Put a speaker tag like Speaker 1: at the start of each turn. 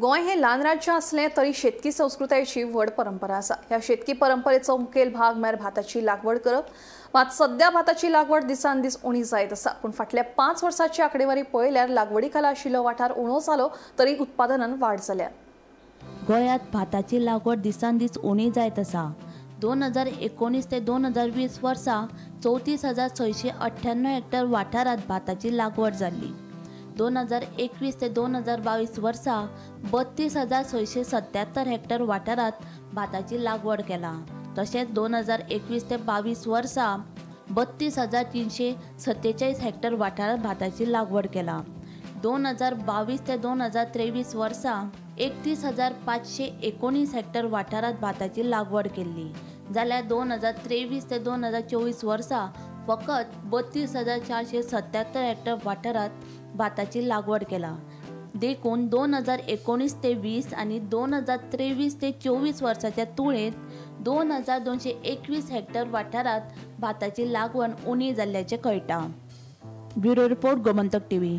Speaker 1: गोंय हे ल्हान राज्य आसलें तरी शेतकी संस्कृतायेची व्हड परंपरा आसा. ह्या शेतकी परंपरेचो मुखेल भाग म्हळ्यार भाताची लागवड करप. मात सद्या भाताची लागवड दिसान दीस उणी जायत आसा. पूण फाटल्या 5 वर्सांची आंकडेवारी पळयल्यार लागवडी खाला आशिल्लो वाठार उणो जालो तरी उत्पादनान वाड जाल्या.
Speaker 2: गोंयांत भाताची लागवड दिसान दीस उणी जायत आसा. 2019 ते 2020 वर्सा 34,698 हेक्टर वाठारांत भाताची लागवड जाल्ली. 2021 ते 2022 वर्सा 32,677 हेक्टर वाठारांत भाताची लागवड केला. तशेंच 2021 ते 22 वर्सा 32,347 हेक्टर वाठारांत भाताची लागवड केला. 2022 ते 2023 वर्सा 31,519 हेक्टर वाठारांत भाताची लागवड केल्ली, जाल्यार 2023 ते 2024 वर्सा फकत 32,477 हेक्टर वाठारांत भाताची लागवड केला. देखून 2019 ते 20 आनी 2023 ते 24 वर्साच्या तुळेंत 2,221 हेक्टर वाठारांत भाताची लागवड उणी जाल्ल्याचें कळटा. Bureau report, Gomantak TV.